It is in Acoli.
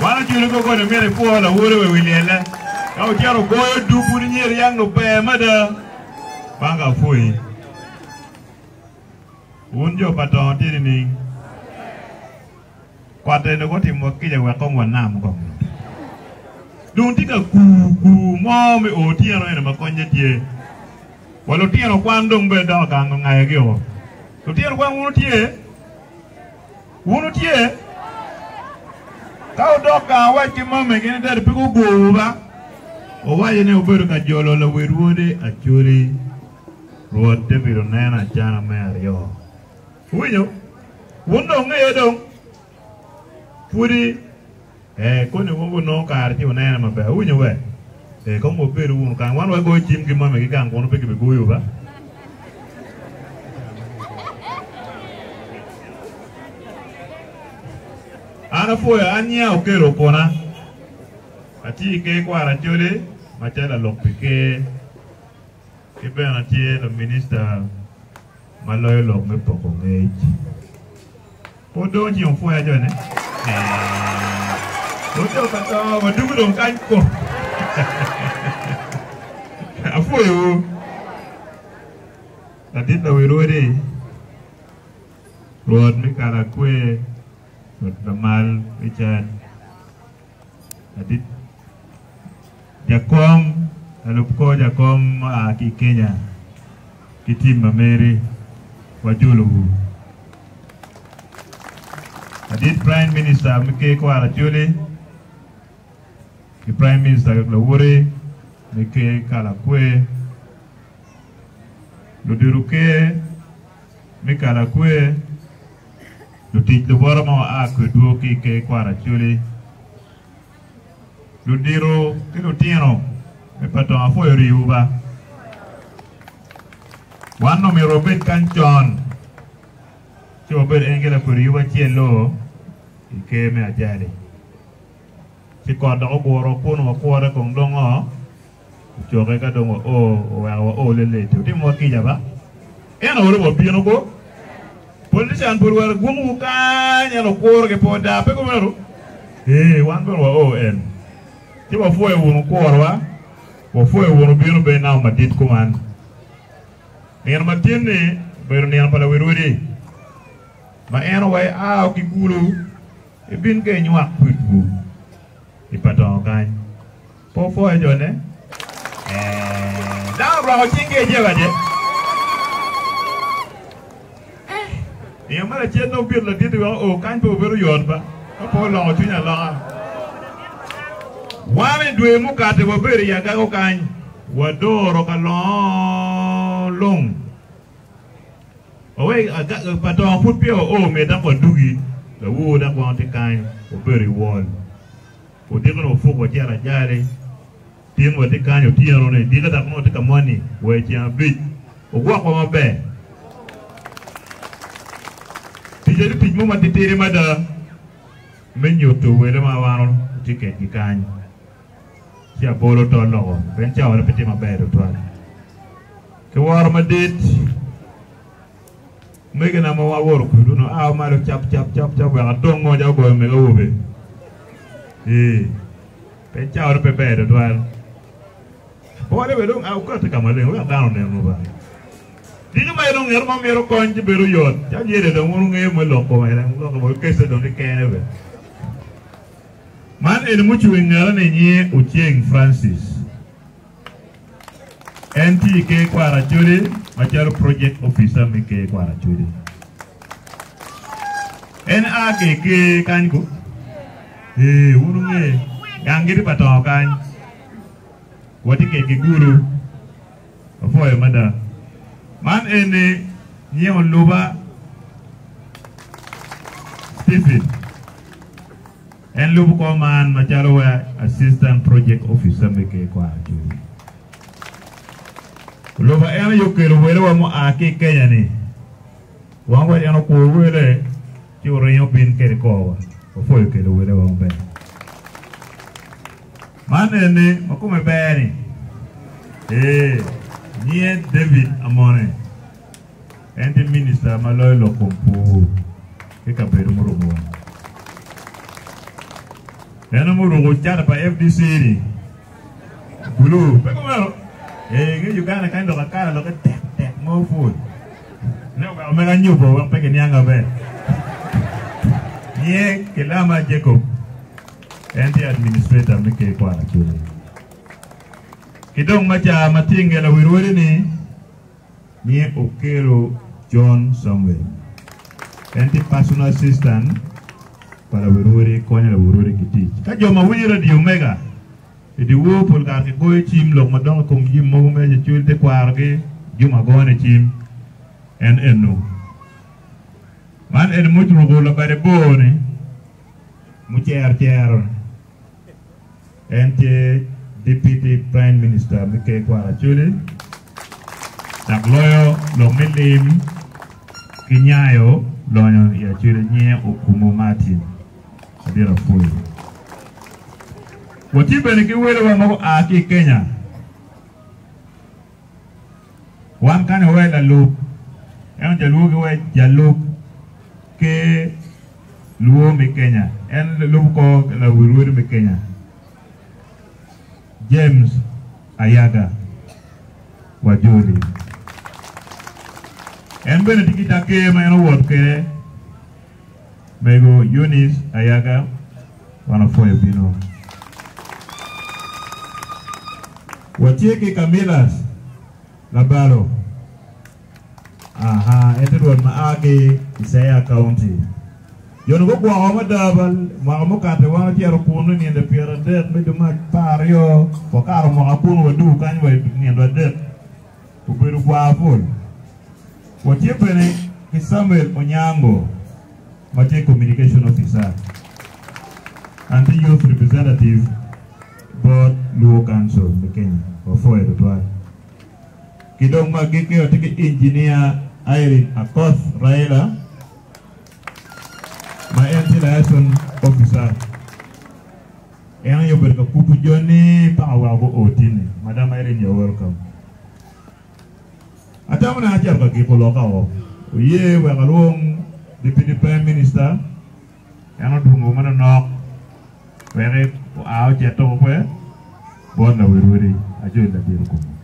Wan oculi koko ni myero ipwo lawode wa i wi lyelle. Ka ocito ogoyo duk pud inyeri yang dong ber mada. Banga apwoyi. Wun jo pa tongo tye nining? Kot eni dong otimowa kica wek kong wanam kong. Dong tye ka kur kur mo me otyeno eni ma konye tye. Wa lutino kwan dong bene dok gang ongayogi o. Lutino kwan wun wutye? Wun wutye? Ka wudok gang wuwac ki mami gin dadi pe gugowu ba? Owaco ni wubedo ka jolo lawil wode Acholi, Rwot David oneno acana me aryo. Wuwinyo? Wun dong wungeya dong? Pudi? Ee, koni wun wunongo kare ci wunene maber. Wuwinyo we? Ee, kong wabedu wunu kany. Wan wagoyo cim ki mami ki gang kunu pe kibigoyo ba? An apwoyo, an nyinga Okello Okuna. Atye i ker kwaro Acholi macalo lalok pi ker ki bene atye laminista ma loyo lok me poko ngec. Pud dong ocimo pwoya jone. Ee, oco ka to wadugu dong kany ko. Apwoyowu. Ladit lawil wodi, Rwot me Kalakwe, Rwot Lamal Richard, Ladit Jakom, lalub kor Jakom ma oa ki i Kenya ki tim ma meri, wajolowu. Ladit Prime Minister me Ker Kwaro Acholi ki Prime Minister lawoti me Ker Kalakwe, ludito ker me Kalakwe, lutic luwote ma oa kwedwu ki i Ker Kwaro Acholi, Ludito ki lutino me Patongo apwoyo riwu ba. Wan omyero wabed kany con ci wabed en ki lakwed yub acel-lu i ker me ajali. Ci kot dok oguro kunu wakure kong dong ocoke ka dong wao oweko wao leleti. Wutimowa kica ba. Ento olo wabino ko. Politician pol weko gwokowu kany ento kurogi pe oda pe kumeno? Ee, wan bene wao en. Ci wapwoyo wunu kurowa, wapwoyo wunu bino bene namo madit kuman. Nino ma tin-ni obedo nino pa lawil-rwodi ma en owayi ao ki kulu ibin ka inywak kwedwu i pa tongo kany. Pe wupwoyo jone? Ee, dano orwako cingi i jeba je. Nino ma lacen dong obito ladit-ti wek oo kany pe obedo yot ba, ka pe oloko cwinye aloka. Wan i dwe mukati wabedo i agago kany, wadoro ka longo lung. Wawek agago pa tongo pud peya oo myero dok wadugi, lawur dok wan watye kany, wabedo i wol. Odiko ni wapuk wacito ajali, tin watye kany otyeno ni dike dok nongo watye ka moni wa i ceng abic. Wugwokwa maber. Ticca tye tic mo matitidi mada me nyuto wele ma wan watye kedgi kany. Ci abolo tol loko pien cawane pe tye maber tutwal. Ki woro madit. Omegina ma waworo kwedwu onongo a malo cap cap cap cap wek adong ngo ca ogoyo omege awobe. Ee, pe cawa pe ber tutwal. Pole bene dong a okati ka maleng wek dano onen ba. Diki ma dong ngat mo mito kony ci bedo yot. Ca yede dong wun wungeyo me lok kome dong lok kome kece dong ni kene be. Man eni mucung i ngeta ni nyinge Oceng Francis. En tye i Ker Kwaro Acholi macalo Project Officer me Ker Kwaro Acholi. En a ki i ker kany ko? Ee, wun wunge, gang gitye pa tongo kany. Watye kwedgi gulu. Wapwoyo mada. Man eni nyinge Oluba Stephen. En lubo kor man macalo wa Assistant Project Officer me Ker Kwaro Acholi. Oluba en aye okelo welewa mua ki i Kenya ni wang wa en okur wele ci oringo bin kede korwa. Wapwoyo kelo welewa maber. Man eni ma kome ber ni ee nyinge David Amone. En tye minista ma loyo lok kom pur ki kabedo murumowa. En omuruko cati pa FDC ni bulu pe kumeno? Ee nge Uganda kany lok akala lokke tek tek mo pul. Ne oweko mega nyubo wek pe giniang maber. Nye Kilama Jacob en tye administrator me ker kwaro Acholi. Ki dong maca ma tye inge lawil wode ni nye Okello John Samuel. En tye personal assistant pa lawil wode konyo lawil wode ki tic. Ka jo ma winyo radio mega i dyewor pol kare kigoyo cim lok madok i kom jami mogo me acel tekwarogi jo ma gone cim en eno. Man eni mucruko labade bor ni mucero cero ni. En tye Deputy Prime Minister me Ker Kwaro Acholi dok loyo lok me lim ki nyayo lonyo i Acholi nyinge Okumu Martin Ladit Apwoyo. Watye bene ki welewa ma gua ki i Kenya. Wan kany wawe lalub, ento jo Luo giwe jalub ker Luo me Kenya. En lubo kor lawil me Kenya, James Ayaga Wajoli. En bene tye ki daker ma en owot kwede, Mego Eunice Ayaga, wan wapwoyo bino. Watye ki Camillus Labalo. Aha, en tye rwot ma a ki i Siaya County. Jo-ni gugwoko mada ba mwaka mukato wan ocito kunu i nino 30 me dwe me 12, wakato mwaka kunu wadwogo kany wa i nino adek. Obedo gwar pol. Watye bene ki Samuel Onyango ma tye Communication Officer and tye Youth Representative bot Luo Council me Kenya. Wapwoyo tutwal. Ki dong ma agikki watye ki Engineer Irene Akoth Raila ma en tye Liaison Officer. En aye obedo ka kubo joni paka weko guo tini. Madam Irene you are welcome. Atamo ni acito ka giko loka o. Oye wek alwong Deputy Prime Minister en odwongo manonok wek oa ocit toko kwe bot lawil wodi Ajoli Ladit Okumu.